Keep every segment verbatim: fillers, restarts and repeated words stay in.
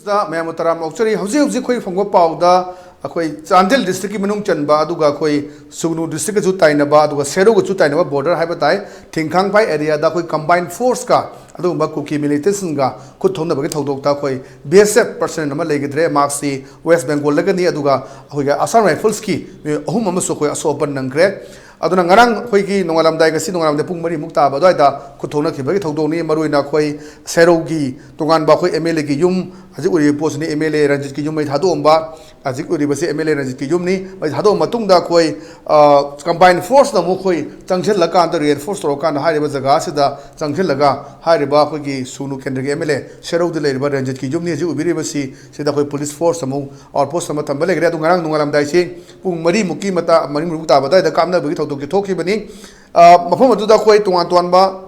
ꯗ ꯃꯌꯥꯝꯕꯨ ꯇꯔꯥꯝꯅ ꯑꯣꯛꯆꯔꯤ꯫ ꯍꯧꯖꯤꯛ ꯍꯧꯖꯤꯛ ꯑꯩꯈꯣꯏ ꯐꯪꯕ ꯄꯥꯎꯗ ꯑꯩꯈꯣꯏ ꯆꯥꯟꯗꯦꯜ district ꯀꯤ ꯃꯅꯨꯡ ꯆꯟꯕ, ꯑꯗꯨꯒ ꯑꯩꯈꯣꯏ ꯁꯨꯒꯅꯨ district ꯀꯁꯨ ꯇꯥꯏꯅꯕ, ꯑꯗꯨꯒ ꯁꯦꯔꯧꯒꯁꯨ ꯇꯥꯏꯅꯕ border ꯍꯥꯏꯕ ꯇꯥꯏ, ꯊꯤꯡꯈꯥꯡꯄꯥꯏ area ꯗ ꯑꯩꯈꯣꯏ combined force ꯀ ꯑꯗꯨꯒꯨꯝꯕ ꯀꯨꯀꯤ militant ꯁꯤꯡꯒ ꯈꯨꯠ ꯊꯣꯛꯅꯕꯒꯤ ꯊꯧꯗꯣꯛꯇ ꯑꯩꯈꯣꯏ B S F personnel ꯑꯃ ꯂꯩꯈꯤꯗ꯭ꯔꯦ꯫ ꯃꯍꯥꯛꯁꯤ West Bengal ꯗꯒꯤꯅꯤ, ꯑꯗꯨꯒ ꯑꯩꯈꯣꯏꯒꯤ Assam Rifles ꯀꯤ ꯃꯤꯑꯣꯏ ꯑꯍꯨꯝ ꯑꯃꯁꯨ ꯑꯩꯈꯣꯏ ꯑꯁꯣꯛ ꯑꯄꯟ ꯅꯪꯈ꯭ꯔꯦ꯫ ꯑꯗꯨꯅ ꯉꯔꯥꯡ ꯑꯩꯈꯣꯏꯒꯤ ꯅꯣꯡꯉꯥꯜꯂꯝꯗꯥꯏ, ꯉꯁꯤ ꯅꯣꯡꯉꯥꯜꯂꯝꯗꯥꯏ ꯄꯨꯡ ꯃꯔꯤꯃꯨꯛ ꯇꯥꯕ ꯑꯗꯨꯋꯥꯏꯗ ꯈꯨꯠ ꯊꯣꯛꯅꯈꯤꯕꯒꯤ ꯊꯧꯗꯣꯛꯅꯤ꯫ ꯃꯔꯨꯑꯣꯏꯅ ꯑꯩꯈꯣꯏ ꯁꯦꯔꯧꯒꯤ ꯇꯣꯉꯥꯟꯕ ꯑꯩꯈꯣꯏ M L A ꯒꯤ ꯌꯨꯝ, ꯍꯧꯖꯤꯛ ꯎꯔꯤꯕ ꯄꯣꯠꯁꯤꯅ M L A ꯔꯟꯖꯤꯠꯀꯤ ꯌꯨꯝ ꯃꯩ ꯊꯥꯗꯣꯛꯑꯝꯕ꯫ ꯍꯧꯖꯤꯛ ꯎꯔꯤꯕꯁꯤ M L A ꯔꯟꯖꯤꯠꯀꯤ ꯌꯨꯝꯅꯤ꯫ ꯃꯩ ꯊꯥꯗꯣꯛꯑ ꯃꯇꯨꯡꯗ ꯑꯩꯈꯣꯏ, ꯑ, combined force ꯅ ꯑꯃꯨꯛ ꯑꯩꯈꯣꯏ ꯆꯪꯁꯤꯜꯂꯀꯥꯟꯗ, reinforce ꯇꯧꯔꯀꯥꯟꯗ ꯍꯥꯏꯔꯤꯕ ꯖꯒꯥ ꯑꯁꯤꯗ ꯆꯪꯁꯤꯜꯂꯒ ꯍꯥꯏꯔꯤꯕ ꯑꯩꯈꯣꯏꯒꯤ ꯁꯨꯒꯅꯨ ꯀꯦꯟꯗ꯭ꯔꯒꯤ M L A ꯁꯦꯔꯧꯗ ꯂꯩꯔꯤꯕ ꯔꯟꯖꯤꯠꯀꯤ ꯌꯨꯝꯅꯤ ꯍꯧꯖꯤꯛ ꯎꯕꯤꯔꯤꯕꯁꯤ꯫ ꯁꯤꯗ ꯑꯩꯈꯣꯏ police force ꯑꯃꯨꯛ, outpost ꯑꯃ ꯊꯝꯕ ꯂꯩꯈ꯭ꯔꯦ꯫ ꯑꯗꯨ ꯉꯔꯥꯡ ꯅꯣꯡꯉꯥꯜꯂꯝꯗꯥꯏꯁꯤ ꯄꯨꯡ ꯃꯔꯤꯃꯨꯛꯀꯤ ꯃꯇꯥ-, ꯃꯔꯤꯃꯨꯛ ꯇꯥꯕ ꯑꯗꯨꯋꯥꯏꯗ ꯀꯥꯞꯅꯕꯒꯤ ꯊꯧꯗꯣꯛꯇꯤ ꯊꯣꯛꯈꯤꯕꯅꯤ꯫ ꯑ, ꯃꯐꯝ ꯑꯗꯨꯗ ꯑꯩꯈꯣꯏ ꯇꯣꯉꯥꯟ ꯇꯣꯉꯥꯟꯕ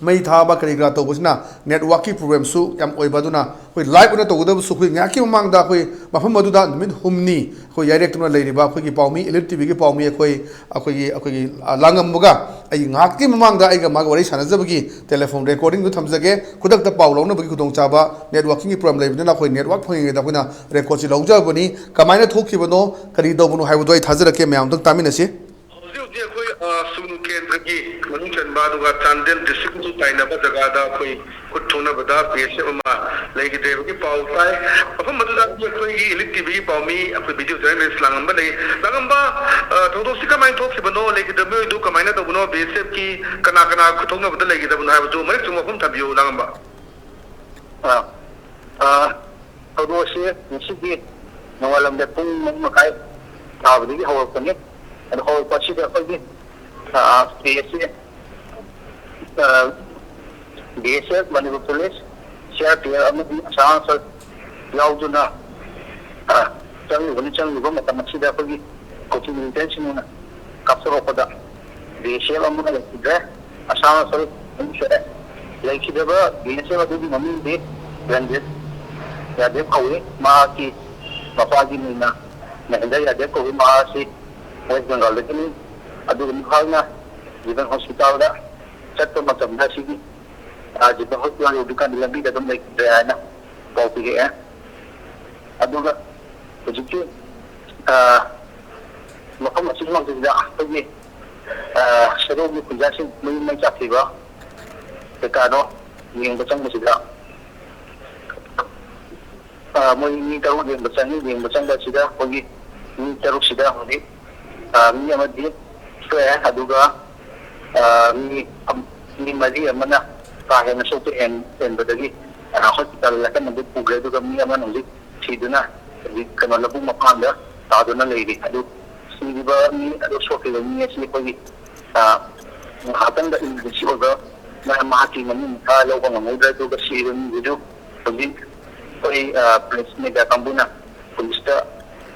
ꯃꯩ ꯊꯥꯕ ꯀꯔꯤ ꯀꯔꯥ ꯇꯧꯕꯁꯤꯅ network ꯀꯤ problem ꯁꯨ ꯌꯥꯝ ꯑꯣꯏꯕ, ꯑꯗꯨꯅ ꯑꯩꯈꯣꯏ live ꯑꯣꯏꯅ ꯇꯧꯒꯗꯕꯁꯨ ꯑꯩꯈꯣꯏ ꯉꯥꯏꯍꯥꯛꯀꯤ ꯃꯃꯥꯡꯗ ꯑꯩꯈꯣꯏ ꯃꯐꯝ ꯑꯗꯨꯗ ꯅꯨꯃꯤꯠ ꯍꯨꯝꯅꯤ ꯑꯩꯈꯣꯏ ꯌꯥꯏꯔꯦꯛꯇꯨꯅ ꯂꯩꯔꯤꯕ ꯑꯩꯈꯣꯏꯒꯤ ꯄꯥꯎꯃꯤ Elite T V ꯒꯤ ꯄꯥꯎꯃꯤ ꯑꯩꯈꯣꯏ, ꯑꯩꯈꯣꯏꯒꯤ, ꯑꯩꯈꯣꯏꯒꯤ, ꯑ, ꯂꯥꯡꯉꯝꯕꯒ ꯑꯩ ꯉꯥꯏꯍꯥꯛꯀꯤ ꯃꯃꯥꯡꯗ ꯑꯩꯒ ꯃꯥꯒ ꯋꯥꯔꯤ ꯁꯥꯟꯅꯖꯕꯒꯤ telephone recording ꯗꯨ ꯊꯝꯖꯒꯦ꯫ ꯈꯨꯗꯛꯇ ꯄꯥꯎ ꯂꯧꯅꯕꯒꯤ ꯈꯨꯗꯣꯡꯆꯥꯕ network ꯀꯤ problem ꯂꯩꯕꯅꯤꯅ ꯑꯩꯈꯣꯏ network ꯐꯪꯉꯤꯉꯩꯗ ꯑꯩꯈꯣꯏꯅ record ꯁꯤ ꯂꯧꯖꯕꯅꯤ꯫ ꯀꯃꯥꯏꯅ ꯊꯣꯛꯈꯤꯕꯅꯣ, ꯀꯔꯤ ꯇꯧꯕꯅꯣ ꯍꯥꯏꯕꯗꯣ ꯑꯩ ꯊꯥꯖꯔꯛꯀꯦ, ꯃꯌꯥꯝ ꯑꯝꯇꯪ ꯇꯥꯃꯤꯟꯅꯁꯤ꯫ ꯍꯧꯖꯤꯛ ꯍꯧꯖꯤꯛ ꯑꯩꯈꯣꯏ, ꯑ, ꯁꯨꯒꯅꯨ ꯀꯦꯟꯗ꯭ꯔꯒꯤ ꯃꯅꯨꯡ ꯆꯟꯕ ꯑꯗꯨꯒ ꯆꯥꯟꯗꯦꯜ district ꯀꯁꯨ ꯇꯥꯏꯅꯕ ꯖꯒꯥꯗ ꯑꯩꯈꯣꯏ ꯈꯨꯠ ꯊꯣꯛꯅꯕꯗ B S F ꯑꯃ ꯂꯩꯈꯤꯗ꯭ꯔꯦꯕꯒꯤ ꯄꯥꯎ ꯇꯥꯏ꯫ ꯃꯐꯝ ꯑꯗꯨꯗ ꯑꯩꯈꯣꯏꯒꯤ Elite T V ꯒꯤ ꯄꯥꯎꯃꯤ, ꯑꯩꯈꯣꯏ video journalist ꯂꯥꯡꯉꯝꯕ ꯂꯩ꯫ ꯂꯥꯡꯉꯝꯕ, ꯑ, ꯊꯧꯗꯣꯛꯁꯤ ꯀꯃꯥꯏꯅ ꯊꯣꯛꯈꯤꯕꯅꯣ, ꯂꯩꯈꯤꯗꯕ ꯃꯤꯑꯣꯏꯗꯨ ꯀꯃꯥꯏꯅ ꯇꯧꯕꯅꯣ, B S F ꯀꯤ ꯀꯅꯥ ꯀꯅꯥ ꯈꯨꯠ ꯊꯣꯛꯅꯕꯗ ꯂꯩꯈꯤꯗꯕꯅꯣ ꯍꯥꯏꯕꯗꯨ ꯃꯔꯤꯛ ꯆꯨꯝꯕ ꯃꯐꯝ ꯊꯝꯕꯤꯌꯨ, ꯂꯥꯡꯉꯝꯕ꯫ ꯑ, ꯑ, ꯊꯧꯗꯣꯛ ꯑꯁꯤ ꯉꯁꯤꯒꯤ ꯅꯣꯡꯉꯥꯜꯂꯝꯗꯥꯏ ꯄꯨꯡ ꯃꯔꯤ ꯃꯈꯥꯏ ꯇꯥꯕꯗꯒꯤ ꯍꯧꯔꯛꯄꯅꯤ꯫ ꯑꯗꯣ ꯍꯧꯔꯛꯄ ꯑꯁꯤꯗ ꯑꯩꯈꯣꯏꯒꯤ, ꯑ, ꯀꯦ ꯑꯦꯁ ꯑꯦ, ꯑ, B S F, Manipur police, C R P F ꯑꯃꯗꯤ ꯑꯁꯥꯝ ꯔꯥꯏꯐꯜ ꯌꯥꯎꯗꯨꯅ, ꯑ, ꯆꯪꯂꯤꯕꯅꯤ꯫ ꯆꯪꯂꯤꯕ ꯃꯇꯝ ꯑꯁꯤꯗ ꯑꯩꯈꯣꯏꯒꯤ ꯀꯨꯀꯤ militant ꯁꯤꯡꯅ ꯀꯥꯞꯊꯣꯔꯛꯄꯗ B S F ꯑꯃꯒ ꯂꯩꯈꯤꯗ꯭ꯔꯦ, ꯑꯁꯥꯝ ꯔꯥꯏꯐꯜ ꯑꯃ ꯁꯣꯛꯑꯦ꯫ ꯂꯩꯈꯤꯗꯕ B S F ꯑꯗꯨꯒꯤ ꯃꯃꯤꯡꯗꯤ ꯔꯟꯖꯤꯠ ꯌꯥꯗꯦꯕ ꯀꯧꯏ꯫ ꯃꯍꯥꯛꯀꯤ ꯃꯄꯥꯒꯤ ꯃꯤꯡꯅ ꯃꯍꯦꯟꯗ꯭ꯔ ꯌꯥꯗꯦꯕ ꯀꯧꯏ꯫ ꯃꯍꯥꯛ ꯑꯁꯤ West Bengal ꯗꯒꯤꯅꯤ꯫ ꯑꯗꯨꯒ ꯃꯍꯥꯛꯅ ꯖꯤꯕꯟ hospital ꯗ ꯆꯠꯄ ꯃꯇꯝꯗ ꯑꯁꯤꯒꯤ, ꯑ, ꯖꯤꯕꯟ hospital ꯌꯧꯗ꯭ꯔꯤꯀꯥꯟꯗ ꯂꯝꯕꯤꯗ ꯑꯗꯨꯝ ꯂꯩꯈꯤꯗ꯭ꯔꯦ ꯍꯥꯏꯅ ꯄꯥꯎ ꯄꯤꯔꯛꯑꯦ꯫ ꯑꯗꯨꯒ ꯍꯧꯖꯤꯛꯀꯤ, ꯑ, ꯃꯐꯝ ꯑꯁꯤꯒꯤ ꯃꯥꯡꯖꯤꯟꯗ ꯑꯩꯈꯣꯏꯒꯤ, ꯑ, ꯁꯦꯔꯧꯒꯤ ꯈꯨꯟꯖꯥꯁꯤꯡ ꯃꯌꯨꯝ ꯃꯩ ꯆꯥꯛꯈꯤꯕ ꯀꯩꯀꯥꯗꯣ ꯌꯦꯡꯕ ꯆꯪꯕꯁꯤꯗ, ꯑ, ꯃꯣꯏ ꯃꯤ ꯇꯔꯨꯛ ꯌꯦꯡꯕ ꯆꯪꯉꯤ꯫ ꯌꯦꯡꯕ ꯆꯪꯕ ꯑꯁꯤꯗ ꯑꯩꯈꯣꯏꯒꯤ ꯃꯤ ꯇꯔꯨꯛꯁꯤꯗ ꯍꯧꯖꯤꯛ, ꯑ, ꯃꯤ ꯑꯃꯗꯤ ꯁꯣꯛꯑꯦ, ꯑꯗꯨꯒ, ꯑ, ꯃꯤ ꯑꯝ-, ꯃꯤ ꯃꯔꯤ ꯑꯃꯅ ꯀꯥ ꯍꯦꯟꯅ ꯁꯣꯛꯄ ꯍꯦꯟ-, ꯍꯦꯟꯕꯗꯒꯤ, ꯑ, ꯍꯣꯁꯄꯤꯇꯥꯜ ꯑꯀꯟꯕꯗ ꯄꯨꯈ꯭ꯔꯦ꯫ ꯑꯗꯨꯒ ꯃꯤ ꯑꯃꯅ ꯍꯧꯖꯤꯛ ꯁꯤꯗꯨꯅ ꯍꯧꯖꯤꯛ ꯀꯩꯅꯣ ꯂꯧꯕꯨꯛ ꯃꯄꯥꯟꯗ ꯇꯥꯗꯨꯅ ꯂꯩꯔꯤ꯫ ꯑꯗꯨ ꯁꯤꯔꯤꯕ ꯃꯤ, ꯑꯗꯨ ꯁꯣꯛꯈꯤꯕ ꯃꯤ ꯑꯁꯤ ꯑꯩꯈꯣꯏꯒꯤ, ꯑ, ꯉꯥꯏꯍꯥꯛꯇꯪꯗ ꯏꯃꯔꯖꯦꯟꯁꯤ ꯑꯣꯏꯕ ꯃꯔꯝ ꯃꯍꯥꯛꯀꯤ ꯃꯃꯤꯡ ꯃꯈꯥ ꯂꯧꯕ ꯉꯝꯍꯧꯗ꯭ꯔꯦ꯫ ꯑꯗꯨꯒ ꯁꯤꯔꯤꯕ ꯃꯤꯗꯨꯁꯨ ꯍꯧꯖꯤꯛ ꯑꯩꯈꯣꯏ, ꯑ, ꯄ꯭ꯔꯦꯁ ꯃꯦꯗꯤꯌꯥ ꯀꯥꯡꯕꯨꯅ ꯄꯨꯂꯤꯁꯇ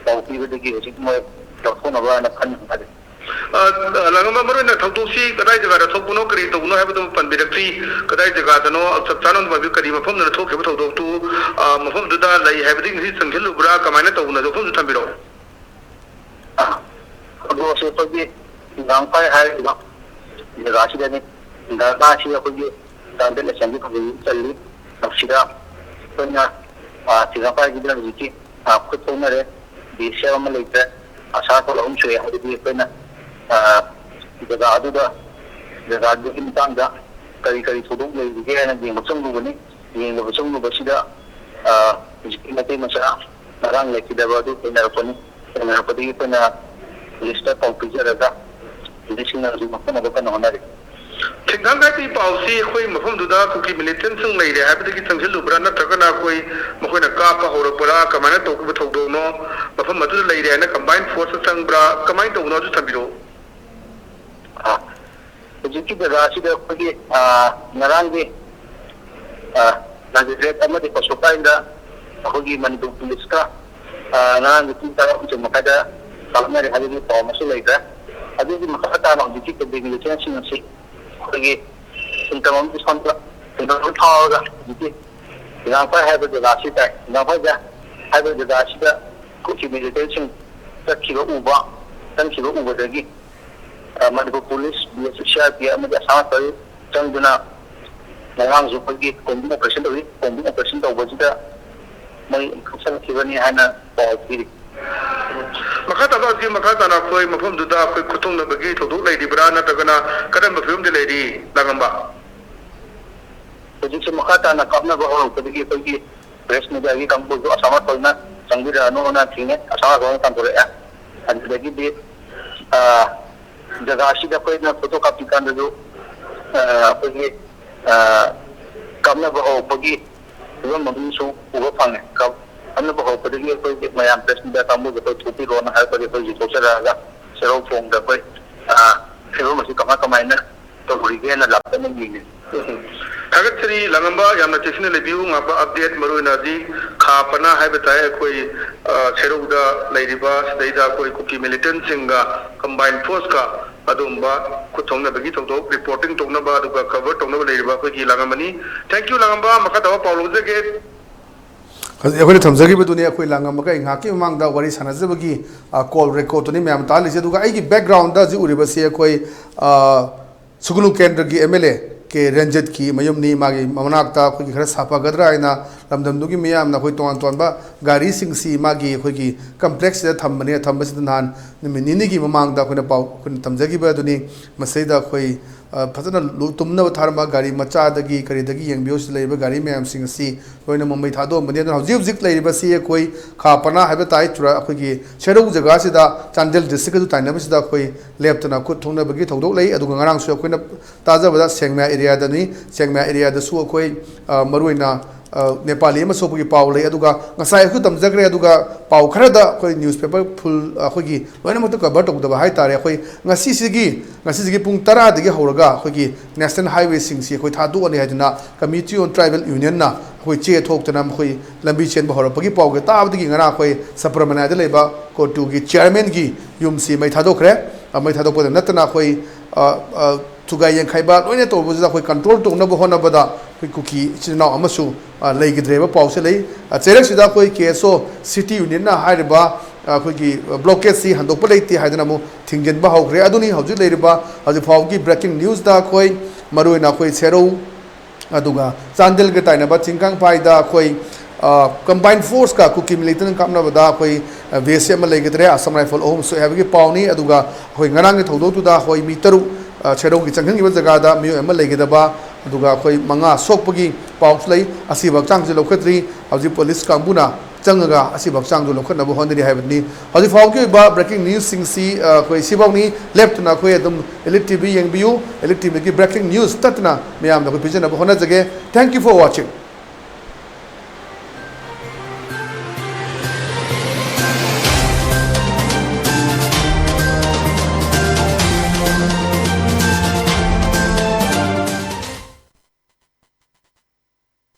ꯄꯥꯎ ꯄꯤꯕꯗꯒꯤ ꯍꯧꯖꯤꯛ ꯃꯣꯏ ꯂꯧꯊꯣꯛꯅꯕꯅ ꯀꯟꯅ ꯍꯣꯠꯅꯔꯤ꯫ ꯑ, ꯑ, ꯂꯥꯡꯉꯝꯕ, ꯃꯔꯨ ꯑꯣꯏꯅ ꯊꯧꯗꯣꯛꯁꯤ ꯀꯗꯥꯏ ꯖꯒꯥꯗ ꯊꯣꯛꯄꯅꯣ, ꯀꯔꯤ ꯇꯧꯕꯅꯣ ꯍꯥꯏꯕꯗꯨ ꯄꯟꯕꯤꯔꯛꯇ꯭ꯔꯤ꯫ ꯀꯗꯥꯏ ꯖꯒꯥꯗꯅꯣ, ꯆꯞ ꯆꯥꯅ ꯑꯗꯨꯝ ꯍꯥꯏꯕꯤꯌꯨ, ꯀꯔꯤ ꯃꯐꯝꯗꯅ ꯊꯣꯛꯈꯤꯕ ꯊꯧꯗꯣꯛꯇꯨ, ꯑ, ꯃꯐꯝꯗꯨꯗ ꯂꯩ ꯍꯥꯏꯕꯗꯒꯤ ꯉꯁꯤ ꯆꯪꯁꯤꯜꯂꯨꯕ꯭ꯔꯥ, ꯀꯃꯥꯏꯅ ꯇꯧꯕꯅꯣ, ꯑꯗꯨ ꯃꯐꯝꯗꯨ ꯊꯝꯕꯤꯔꯛꯑꯣ꯫ ꯑ, ꯊꯧꯗꯣꯛ ꯑꯁꯤ ꯑꯩꯈꯣꯏꯒꯤ ꯁꯤꯡꯒꯥꯡꯄꯥꯏ ꯍꯥꯏꯔꯤꯕ ꯖꯒꯥꯁꯤꯗꯅꯤ꯫ ꯖꯒꯥ ꯑꯁꯤ ꯑꯩꯈꯣꯏꯒꯤ ꯇ꯭ꯔꯥꯏꯕꯦꯜ ꯑꯦꯁꯦꯝꯕ꯭ꯂꯤ ꯈꯨꯟꯒꯤ ꯆꯜꯂꯤ꯫ ꯃꯁꯤꯗ ꯑꯩꯈꯣꯏꯅ, ꯑ, ꯁꯤꯡꯒꯥꯡꯄꯥꯏꯒꯤꯗ ꯍꯧꯖꯤꯛꯇꯤ, ꯑ, ꯈꯨꯠ ꯊꯣꯛꯅꯔꯦ꯫ ꯕꯤ ꯑꯦꯁ ꯑꯦꯐ ꯑꯃ ꯂꯩꯇ꯭ꯔꯦ꯫ ꯑꯁꯥ ꯔꯥꯏꯐꯜ ꯑꯍꯨꯝ ꯁꯨꯔꯦ꯫ ꯍꯥꯏꯕꯗꯤ ꯑꯩꯈꯣꯏꯅ, ꯑ, ꯖꯒꯥ ꯑꯗꯨꯗ, ꯖꯒꯥꯗꯨꯒꯤ ꯃꯇꯥꯡꯗ ꯀꯔꯤ ꯀꯔꯤ ꯊꯧꯗꯣꯛ ꯂꯩꯔꯤꯒꯦ ꯍꯥꯏꯅ ꯌꯦꯡꯕ ꯆꯪꯂꯨꯕꯅꯤ꯫ ꯌꯦꯡꯕ ꯆꯪꯂꯨꯕꯁꯤꯗ, ꯑ, ꯍꯧꯖꯤꯛꯀꯤ ꯃꯩꯇꯩ ꯃꯆꯥ ꯉꯔꯥꯡ ꯂꯩꯈꯤꯗꯕ ꯑꯗꯨ ꯊꯦꯡꯅꯔꯛꯄꯅꯤ꯫ ꯊꯦꯡꯅꯔꯛꯄꯗꯒꯤ ꯑꯩꯈꯣꯏꯅ ꯄꯨꯂꯤꯁꯇ ꯄꯥꯎ ꯄꯤꯖꯔꯒ ꯄꯨꯂꯤꯁꯁꯤꯡꯅ ꯍꯧꯖꯤꯛ ꯃꯐꯝ ꯑꯗꯨ ꯀꯟꯅ ꯍꯣꯠꯅꯔꯤ꯫ ꯊꯤꯡꯊꯥꯡ ꯀꯥꯏꯕꯤ ꯄꯥꯎꯁꯤ ꯑꯩꯈꯣꯏ ꯃꯐꯝꯗꯨꯗ ꯀꯨꯀꯤ ꯃꯤꯂꯤꯇꯦꯟꯁꯤꯡ ꯂꯩꯔꯦ ꯍꯥꯏꯕꯗꯒꯤ ꯆꯪꯁꯤꯜꯂꯨꯕ꯭ꯔꯥ, ꯅꯠꯇ꯭ꯔꯒꯅ ꯑꯩꯈꯣꯏ ꯃꯈꯣꯏꯅ ꯀꯥꯞꯄ ꯍꯧꯔꯛꯄ꯭ꯔꯥ, ꯀꯃꯥꯏꯅ ꯇꯧꯈꯤꯕ ꯊꯧꯗꯣꯛꯅꯣ? ꯃꯐꯝ ꯑꯗꯨꯗ ꯂꯩꯔꯦ ꯍꯥꯏꯅ ꯀꯝꯕꯥꯏꯟ ꯐꯣꯔꯁꯇ ꯆꯪꯕ꯭ꯔꯥ, ꯀꯃꯥꯏꯅ ꯇꯧꯕꯅꯣ, ꯑꯗꯨ ꯊꯝꯕꯤꯔꯛꯑꯣ꯫ ꯑ, ꯍꯧꯖꯤꯛꯀꯤ ꯖꯒꯥ ꯑꯁꯤꯗ ꯑꯩꯈꯣꯏꯒꯤ, ꯑ, ꯉꯔꯥꯡꯒꯤ, ꯑ, ꯃꯦꯖꯤꯁꯇ꯭ꯔꯦꯠ ꯑꯃꯗꯤ ꯄꯣꯁꯀꯣ ꯄꯥꯏꯟꯗ ꯑꯩꯈꯣꯏꯒꯤ ꯃꯅꯤꯄꯨꯔ ꯄꯨꯂꯤꯁꯀ, ꯑ, ꯉꯔꯥꯡꯒꯤ ꯄꯨꯡ ꯇꯔꯥꯃꯥꯊꯣꯏ ꯃꯈꯥꯏꯗ ꯀꯥꯞꯅꯔꯦ ꯍꯥꯏꯕꯒꯤ ꯄꯥꯎ ꯑꯃꯁꯨ ꯂꯩꯈ꯭ꯔꯦ꯫ ꯑꯗꯨꯒꯤ ꯃꯈꯥ ꯇꯥꯅ ꯍꯧꯖꯤꯛꯀꯤ ꯀꯨꯀꯤ ꯃꯤꯂꯤꯇꯦꯟꯁꯤꯡ ꯑꯁꯤ ꯑꯩꯈꯣꯏꯒꯤ ꯁꯤꯟꯇꯝ ꯑꯃꯗꯤ ꯁꯣꯝꯗ ꯁꯤꯟꯇꯝ ꯑꯃ ꯐꯥꯎꯔꯒ ꯍꯧꯖꯤꯛꯀꯤ ꯁꯤꯡꯒꯥꯡꯄꯥꯏ ꯍꯥꯏꯕ ꯖꯒꯥ ꯑꯁꯤ ꯇꯥꯏ꯫ ꯁꯤꯡꯒꯥꯡꯄꯥꯏ ꯍꯥꯏꯕ ꯖꯒꯥ ꯑꯁꯤꯗ ꯀꯨꯀꯤ ꯃꯤꯂꯤꯇꯦꯟꯁꯤꯡ ꯆꯠꯈꯤꯕ ꯎꯕ, ꯆꯪꯈꯤꯕ ꯎꯕꯗꯒꯤ, ꯑ, Manipur police, B S F, C R P F ꯑꯃꯗꯤ ꯑꯁꯥꯝ ꯔꯥꯏꯐꯜ ꯆꯪꯗꯨꯅ ꯉꯔꯥꯡꯁꯨ ꯑꯩꯈꯣꯏꯒꯤ combing operation ꯇꯧꯏ꯫ Combing operation ꯇꯧꯕꯁꯤꯗ ꯃꯣꯏ ꯀꯛꯁꯜꯂꯛꯈꯤꯕꯅꯤ ꯍꯥꯏꯅ ꯄꯥꯎ ꯄꯤꯔꯤ꯫ ꯃꯈꯥ ꯇꯥꯕ ꯍꯧꯖꯤꯛ ꯃꯈꯥ ꯇꯥꯅ ꯑꯩꯈꯣꯏ ꯃꯐꯝꯗꯨꯗ ꯑꯩꯈꯣꯏ ꯈꯨꯠꯊꯨꯡꯅꯕꯒꯤ ꯊꯧꯗꯣꯛ ꯂꯩꯔꯤꯕ꯭ꯔꯥ, ꯅꯠꯇ꯭ꯔꯒꯅ ꯀꯔꯝꯕ ꯐꯤꯕꯝꯗ ꯂꯩꯔꯤ, ꯂꯥꯡꯉꯝꯕ? ꯍꯧꯖꯤꯛꯁꯦ ꯃꯈꯥ ꯇꯥꯅ ꯀꯥꯞꯅꯕ ꯍꯧꯔꯛꯄꯗꯒꯤ ꯑꯩꯈꯣꯏꯒꯤ press mediaꯒꯤ ꯀꯥꯡꯕꯨꯁꯨ ꯑꯁꯥꯝ ꯔꯥꯏꯐꯜꯅ ꯆꯪꯕꯤꯔꯛꯑꯅꯣꯅ ꯊꯤꯡꯉꯦ, ꯑꯁꯥꯝ ꯔꯥꯏꯐꯜꯅ ꯇꯥꯟꯊꯣꯔꯛꯑꯦ꯫ ꯑꯗꯨꯗꯒꯤꯗꯤ ꯑ, ꯖꯒꯥꯁꯤꯗ ꯑꯩꯈꯣꯏꯅ ꯐꯣꯇꯣ ꯀꯥꯞꯄꯤ ꯀꯥꯟꯗꯁꯨ ꯑ, ꯑꯩꯈꯣꯏꯒꯤ ꯑ, ꯀꯥꯞꯅꯕ ꯍꯧꯔꯛꯄꯒꯤ ꯐꯤꯕꯝ ꯑꯃꯁꯨ ꯎꯕ ꯐꯪꯉꯦ꯫ ꯀꯥꯞꯅꯕ ꯍꯧꯔꯛꯄꯗꯒꯤ ꯑꯩꯈꯣꯏꯒꯤ ꯃꯌꯥꯝ press media ꯀꯥꯡꯕꯨꯁꯨ ꯑꯩꯈꯣꯏ ꯊꯣꯛꯄꯤꯔꯣꯅ ꯍꯥꯏꯔꯛꯄꯗꯒꯤ ꯑꯩꯈꯣꯏꯁꯨ ꯊꯣꯛꯆꯔꯛꯑꯒ ꯁꯦꯔꯧ ꯊꯣꯡꯗ ꯑꯩꯈꯣꯏ ꯑ, ꯐꯤꯕꯝ ꯑꯁꯤ ꯀꯃꯥꯏ ꯀꯃꯥꯏꯅ ꯇꯧꯔꯤꯒꯦꯅ ꯂꯥꯞꯇꯅ ꯌꯦꯡꯉꯤ꯫ ꯊꯥꯒꯠꯆꯔꯤ ꯂꯥꯡꯉꯝꯕ, ꯌꯥꯝꯅ ꯆꯦꯛꯁꯤꯟꯅ ꯂꯩꯕꯤꯌꯨ꯫ ꯉꯥꯛꯄ update, ꯃꯔꯨꯑꯣꯏꯅ ꯍꯧꯖꯤꯛ ꯈꯥ ꯄꯅꯥ ꯍꯥꯏꯕ ꯇꯥꯏ, ꯑꯩꯈꯣꯏ ꯑ, ꯁꯦꯔꯧꯗ ꯂꯩꯔꯤꯕ ꯁꯤꯗꯩꯗ ꯑꯩꯈꯣꯏ ꯀꯨꯀꯤ militantꯁꯤꯡꯒ combine forceꯀ ꯑꯗꯨꯒꯨꯝꯕ ꯈꯨꯠ ꯊꯣꯡꯅꯕꯒꯤ ꯊꯧꯗꯣꯛ reporting ꯇꯧꯅꯕ ꯑꯗꯨꯒ cover ꯇꯧꯅꯕ ꯂꯩꯔꯤꯕ ꯑꯩꯈꯣꯏꯒꯤ ꯂꯥꯡꯉꯝꯕꯅꯤ꯫ Thank you ꯂꯥꯡꯉꯝꯕ, ꯃꯈꯥ ꯇꯥꯕ ꯄꯥꯎ ꯂꯧꯖꯒꯦ꯫ ꯍꯧꯖꯤꯛ ꯑꯩꯈꯣꯏꯅ ꯊꯝꯖꯈꯤꯕꯗꯨꯅꯤ ꯑꯩꯈꯣꯏ ꯂꯥꯡꯉꯝꯃꯒ ꯑꯩ ꯉꯥꯏꯍꯥꯛꯀꯤ ꯃꯃꯥꯡꯗ ꯋꯥꯔꯤ ꯁꯥꯟꯅꯖꯕꯒꯤ call recordꯇꯨꯅꯤ ꯃꯌꯥꯝ ꯇꯥꯍꯜꯂꯤꯁꯦ꯫ ꯑꯗꯨꯒ ꯑꯩꯒꯤ backgroundꯗ ꯍꯧꯖꯤꯛ ꯎꯔꯤꯕꯁꯤ ꯑꯩꯈꯣꯏ ꯁꯨꯒꯨꯅꯨ ꯀꯦꯟꯗ꯭ꯔꯒꯤ MLA ꯀꯦ ꯔꯟꯖꯤꯠꯀꯤ ꯃꯌꯨꯝꯅꯤ꯫ ꯃꯥꯒꯤ ꯃꯅꯥꯛꯇ ꯑꯩꯈꯣꯏꯒꯤ ꯈꯔ ꯁꯥꯐꯒꯗ꯭ꯔꯥ ꯍꯥꯏꯅ ꯂꯝꯗꯝꯗꯨꯒꯤ ꯃꯤꯌꯥꯝꯅ ꯑꯩꯈꯣꯏ ꯇꯣꯉꯥꯟ ꯇꯣꯉꯥꯟꯕ ꯒꯥꯔꯤꯁꯤꯡꯁꯤ ꯃꯥꯒꯤ ꯑꯩꯈꯣꯏꯒꯤ complexꯁꯤꯗ ꯊꯝꯕꯅꯤ꯫ ꯊꯝꯕꯁꯤꯗ ꯅꯍꯥꯟ ꯅꯨꯃꯤꯠ ꯅꯤꯅꯤꯒꯤ ꯃꯃꯥꯡꯗ ꯑꯩꯈꯣꯏꯅ ꯄꯥꯎ ꯑꯩꯈꯣꯏꯅ ꯇꯝꯖꯈꯤꯕ ꯑꯗꯨꯅꯤ꯫ ꯃꯁꯤꯗ ꯑꯩꯈꯣꯏ ꯐꯖꯅ ꯇꯨꯝꯅꯕ ꯊꯥꯔꯝꯕ ꯒꯥꯔꯤ ꯃꯆꯥꯗꯒꯤ ꯀꯔꯤꯗꯒꯤ ꯌꯦꯡꯕꯤꯌꯨ, ꯁꯤꯗ ꯂꯩꯔꯤꯕ ꯒꯥꯔꯤ ꯃꯌꯥꯝꯁꯤꯡ ꯑꯁꯤ ꯂꯣꯏꯅ ꯃꯃꯩ ꯊꯥꯗꯣꯛꯑꯝꯕꯅꯤ꯫ ꯑꯗꯨꯅ ꯍꯧꯖꯤꯛ ꯍꯧꯖꯤꯛ ꯂꯩꯔꯤꯕꯁꯤ ꯑꯩꯈꯣꯏ ꯈꯥ ꯄꯅꯥ ꯍꯥꯏꯕ ꯇꯥꯏ, ꯆꯨꯔꯥ ꯑꯩꯈꯣꯏꯒꯤ ꯁꯦꯔꯧ ꯖꯒꯥꯁꯤꯗ ꯆꯥꯟꯗꯦꯜ districtꯀꯁꯨ ꯇꯥꯏꯅꯕꯁꯤꯗ ꯑꯩꯈꯣꯏ ꯂꯦꯞꯇꯅ ꯈꯨꯠ ꯊꯣꯡꯅꯕꯒꯤ ꯊꯧꯗꯣꯛ ꯂꯩ꯫ ꯑꯗꯨꯒ ꯉꯔꯥꯡꯁꯨ ꯑꯩꯈꯣꯏꯅ ꯇꯥꯖꯕꯗ ꯁꯦꯡꯃꯥꯏ areaꯗꯅꯤ꯫ ꯁꯦꯡꯃꯥꯏ areaꯗꯁꯨ ꯑꯩꯈꯣꯏ ꯃꯔꯨꯑꯣꯏꯅ ꯅꯦꯄꯥꯂꯤ ꯑꯃ ꯁꯣꯛꯄꯒꯤ ꯄꯥꯎ ꯂꯩ꯫ ꯑꯗꯨꯒ ꯉꯁꯥꯏ ꯑꯩꯈꯣꯏ ꯇꯝꯖꯈ꯭ꯔꯦ꯫ ꯑꯗꯨꯒ ꯄꯥꯎ ꯈꯔꯗ ꯑꯩꯈꯣꯏ newspaper full ꯑꯩꯈꯣꯏꯒꯤ ꯂꯣꯏꯅꯃꯛꯇ cover ꯇꯧꯗꯕ ꯍꯥꯏꯇꯥꯔꯦ꯫ ꯑꯩꯈꯣꯏ ꯉꯁꯤꯁꯤꯒꯤ ꯉꯁꯤꯁꯤꯒꯤ ꯄꯨꯡ ꯇꯔꯥꯗꯒꯤ ꯍꯧꯔꯒ ꯑꯩꯈꯣꯏꯒꯤ national highwayꯁꯤꯡꯁꯤ ꯑꯩꯈꯣꯏ ꯊꯥꯗꯣꯛꯑꯅꯤ ꯍꯥꯏꯗꯨꯅ Committee on Tribal Unionꯅ ꯑꯩꯈꯣꯏ ꯆꯦ ꯊꯣꯛꯇꯅ ꯃꯈꯣꯏ ꯂꯝꯕꯤ ꯆꯦꯟꯕ ꯍꯧꯔꯛꯄꯒꯤ ꯄꯥꯎꯒ ꯇꯥꯕꯗꯒꯤ ꯉꯔꯥꯡ ꯑꯩꯈꯣꯏ ꯁꯕꯔꯃꯅꯥꯗ ꯂꯩꯕ COTUꯒꯤ chairmanꯒꯤ ꯌꯨꯝꯁꯤ ꯃꯩ ꯊꯥꯗꯣꯛꯈ꯭ꯔꯦ꯫ ꯃꯩ ꯊꯥꯗꯣꯛꯄꯗ ꯅꯠꯇꯅ ꯑꯩꯈꯣꯏ ꯊꯨꯒꯥꯏ ꯌꯦꯡꯈꯥꯏꯕ ꯂꯣꯏꯅ ꯇꯧꯕꯁꯤꯗ ꯑꯩꯈꯣꯏ control ꯇꯧꯅꯕ ꯍꯣꯠꯅꯕꯗ ꯑꯩꯈꯣꯏ ꯀꯨꯀꯤ ꯏꯆꯤꯟ ꯏꯅꯥꯎ ꯑꯃꯁꯨ ꯂꯩꯈꯤꯗ꯭ꯔꯦꯕ ꯄꯥꯎꯁꯦ ꯂꯩ꯫ ꯆꯩꯔꯛꯁꯤꯗ ꯑꯩꯈꯣꯏ KSO City Unionꯅ ꯍꯥꯏꯔꯤꯕ ꯑꯩꯈꯣꯏꯒꯤ blockadeꯁꯤ ꯍꯟꯗꯣꯛꯄ ꯂꯩꯇꯦ ꯍꯥꯏꯗꯅ ꯑꯃꯨꯛ ꯊꯤꯡꯖꯤꯟꯕ ꯍꯧꯈ꯭ꯔꯦ꯫ ꯑꯗꯨꯅꯤ ꯍꯧꯖꯤꯛ ꯂꯩꯔꯤꯕ ꯍꯧꯖꯤꯛ ꯐꯥꯎꯒꯤ breaking newsꯇ ꯑꯩꯈꯣꯏ ꯃꯔꯨꯑꯣꯏꯅ ꯑꯩꯈꯣꯏ ꯁꯦꯔꯧ ꯑꯗꯨꯒ ꯆꯥꯟꯗꯦꯜꯒ ꯇꯥꯏꯅꯕ ꯆꯤꯡꯀꯥꯡꯐꯥꯏꯗ ꯑꯩꯈꯣꯏ ꯀꯝꯕꯥꯏꯟ ꯐꯣꯔꯁꯀ ꯀꯨꯀꯤ ꯃꯤꯂꯤꯇꯦꯟ ꯀꯥꯞꯅꯕꯗ ꯑꯩꯈꯣꯏ ꯕꯤ ꯑꯦꯁ ꯑꯦꯐ ꯑꯃ ꯂꯩꯈꯤꯗ꯭ꯔꯦ, ꯑꯁꯥꯝ ꯔꯥꯏꯐꯜ ꯑꯍꯨꯝ ꯁꯣꯛꯑꯦ ꯍꯥꯏꯕꯒꯤ ꯄꯥꯎꯅꯤ꯫ ꯑꯗꯨꯒ ꯑꯩꯈꯣꯏ ꯉꯔꯥꯡꯒꯤ ꯊꯧꯗꯣꯛꯇꯨꯗ ꯑꯩꯈꯣꯏ ꯃꯤ ꯇꯔꯨꯛ ꯁꯦꯔꯧꯒꯤ ꯆꯪꯁꯤꯟꯈꯤꯕ ꯖꯒꯥꯗ ꯃꯤꯑꯣꯏ ꯑꯃ ꯂꯩꯈꯤꯗꯕ, ꯑꯗꯨꯒ ꯑꯩꯈꯣꯏ ꯃꯉꯥ ꯁꯣꯛꯄꯒꯤ ꯄꯥꯎꯁꯨ ꯂꯩ꯫ ꯑꯁꯤꯕ ꯍꯛꯆꯥꯡꯁꯨ ꯂꯧꯈꯠꯇ꯭ꯔꯤ꯫ ꯍꯧꯖꯤꯛ ꯄꯨꯂꯤꯁ ꯀꯥꯡꯕꯨꯅ ꯆꯪꯉꯒ ꯑꯁꯤꯕ ꯍꯛꯆꯥꯡꯗꯨ ꯂꯧꯈꯠꯅꯕ ꯍꯣꯠꯅꯔꯤ ꯍꯥꯏꯕꯅꯤ꯫ ꯍꯧꯖꯤꯛ ꯐꯥꯎꯒꯤ ꯑꯣꯏꯕ ꯕ꯭ꯔꯦꯀꯤꯡ ꯅ꯭ꯌꯨꯁꯁꯤꯡꯁꯤ ꯑꯩꯈꯣꯏ ꯁꯤꯐꯥꯎꯅꯤ꯫ ꯂꯦꯞꯇꯅ ꯑꯩꯈꯣꯏ ꯑꯗꯨꯝ ꯏꯂꯤꯠ ꯇꯤ ꯚꯤ ꯌꯦꯡꯕꯤꯌꯨ꯫ ꯏꯂꯤꯠ ꯇꯤ ꯚꯤꯒꯤ ꯕ꯭ꯔꯦꯀꯤꯡ ꯅ꯭ꯌꯨꯁ ꯇꯠꯇꯅ ꯃꯌꯥꯝꯗ ꯑꯩꯈꯣꯏ ꯄꯤꯖꯅꯕ ꯍꯣꯠꯅꯖꯒꯦ꯫ Thank you for watching.